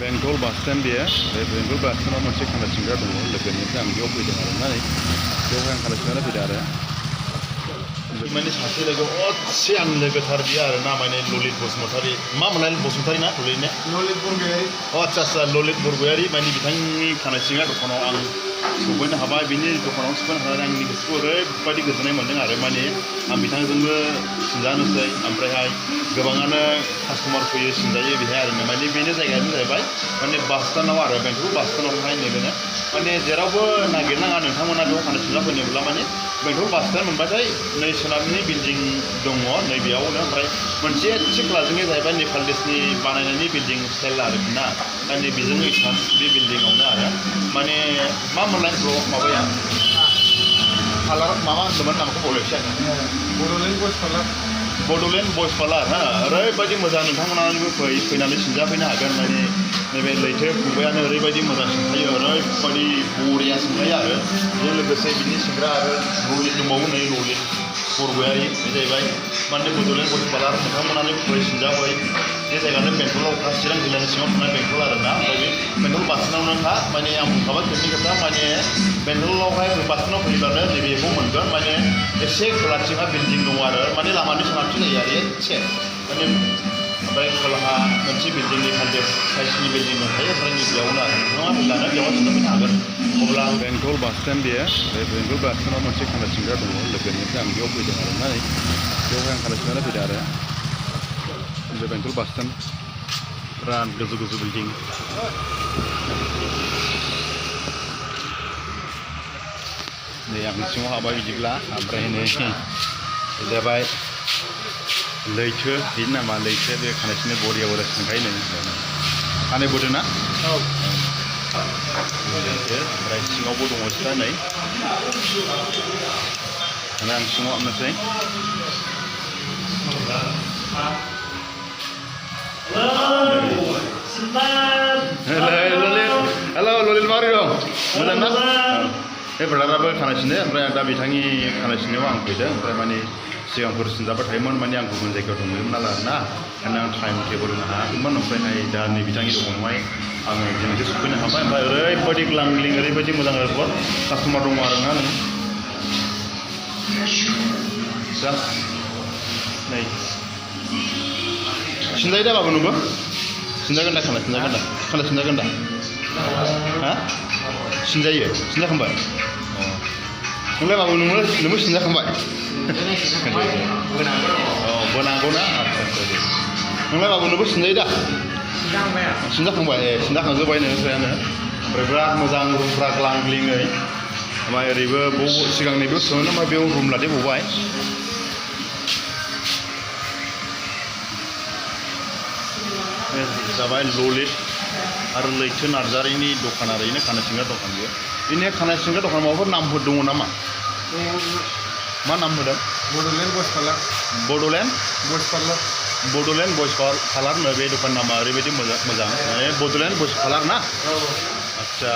Bengtol bus stand dia, Bengtol bus stand masih kana sengra dong, lebih nyata ambil opo itu ada nih, jauh yang kana sengra tidak ada. Mani sasi lagi, oh siang lagi terbiar, namanya Lolit Bosmotari, mana Lolit Bosmotari na, Lolit ne? Lolit Borgowary. Oh casa Lolit Borgowary, mani bitang kana sengra tu kono ang, sebenarnya haba bini tu kono sebenarnya orang ni kesuara, padi kesannya mana ada mani, am bitang tunggu senjata saya, ampai hai, kebangannya customer punya senjata bihar, mani bini saya kan saya baik, mani bastan awar, Bengtol bastan awar hai ni bini, mani jerabu nagirna kan, kamu nak kana senjata punya belah mani. Bengtol bastan membatai नै सोनाबनि building दङ नै बेयावनो ओमफ्राय मोनसे एसे क्लासजोंनो जाहैबाय नेपाल देशनि बानायनायनि बिल्डिं स्टाइल आरोखि ना दा नै बेजोंनो इसान बे बिल्डिंआवनो आरो माने मा मोनलाय ब्र माबाया पार्लार माबा होनदोंमोन नामखौ बावलायसै Bodoland Boys Parlour. बड'लेण्ड बयस पार्लार हा ओरैबायदि मोजां नोंथांमोनाबो फैनानै सिनजाफैनो हागोन माने नैबे लैथो खुबायानो ओरैबायदि मोजां सिनजायो ओरैबायदि बरिया सिनजायो आरो बेजों लोगोसे बिनि सिनग्रा आरो ललित दंबावो नै ललित बरगयारि बे जाहैबाय माने बड'लेण्ड बयस पार्लार नोंथांमोनानो फै सिनजाफै बे जायगायानो बेंटलाव चिरां जिल्लानि सिङाव थानाय बेंटल आरोना ओमफ्राय बे बेंटल बासस्टेन्डआवनो खा माने आं बुंखाबाय खेबसे खेबथा माने बेंटलावहाय बासस्टेन्डआव फैब्लानो नैबेखौ मोनगोन माने एसे खोलाथिंहा बिल्डिं दङ आरो माने लामानि सोनाबथिं जायो आरो एसे माने ओमफ्राय खोलाहा मोनसे बिल्डिंनि सानजा साइडनि बिल्डिं दंखायो ओमफ्राय नैबेयावनो आरो नोंथाङा फैब्लानो बेयाव सिनजाफैनो हागोन अब्ला Bengtol bus stand dia, Bengtol bus stand masih kana sengra dong, lebih nyata ambil opo itu ada nih, jauh yang kana sengra tidak ada. Ini Bengtol bus stand, ran gezu-gezu building. Ini yang semua apa bijilah, apa ini? Ini baik. Lैथो ini nama lैथो dia kana sini boria sengkai nih. Aneh bodoh na? ओमफ्राय सिङावबो दङ सिथा नै आं सिङाव हाबनोसै hello Lalit माबोरै दं मोजां ना बे ब्रादाराबो खानाय सिनो ओमफ्राय दा बिथांनि खानाय सिननायाव आं फैदों ओमफ्राय माने सिगांफोर सिनजाबाय थायोमोन माने आं गुबुन जायगायाव दंहैयोमोन नालाय आरोना ओंखायनो आं टाइम टेबोल होनो हायाखैमोन ओमफ्रायहाय दा नै बिथांनि दखानावहाय आङो दिनैसो सफैनो हाबाय ओमफ्राय ओरैबायदि ग्लांग्लिं ओरैबायदि मोजां आरोबाव कास्टमार दङ आरोना नों जास्ट नै सिनजायो दा बाबु नोंबो सिनजागोन दा खानाय सिनजागोन दा हा सिनजायो सिनजाखांबाय नोंलाय बाबु नोंबो सिनजाखांबाय बोनांगौ ना नोंलाय बाबु नोंबो सिनजायो दा सिनजाखांबाय सिनजाखांजोब्बाय नोङो फ्रायानो ओमफ्राय बिराद मोजां रुमफ्रा ग्लांग्लिङै ओमफ्राय ओरैबो सिगांनिबो सोनो ओमफ्राय बेयाव रुम लादेरबावबाय जाबाय ललित आरो लैथो नार्जारिनि दखान आरो बेनो खानाय सिनग्रा दखान बेयो बेनि खानाय सिनग्रा दखान माबाफोर नामफोर दङ नामा मा नाम होदों Bodoland Boys Parlour. Bodoland Boys Parlour. Bodoland बयस पार्लार नो बे दखान नामा ओरैबायदि मोजां माने बड'लेण्ड बयस पार्लार ना आच्छा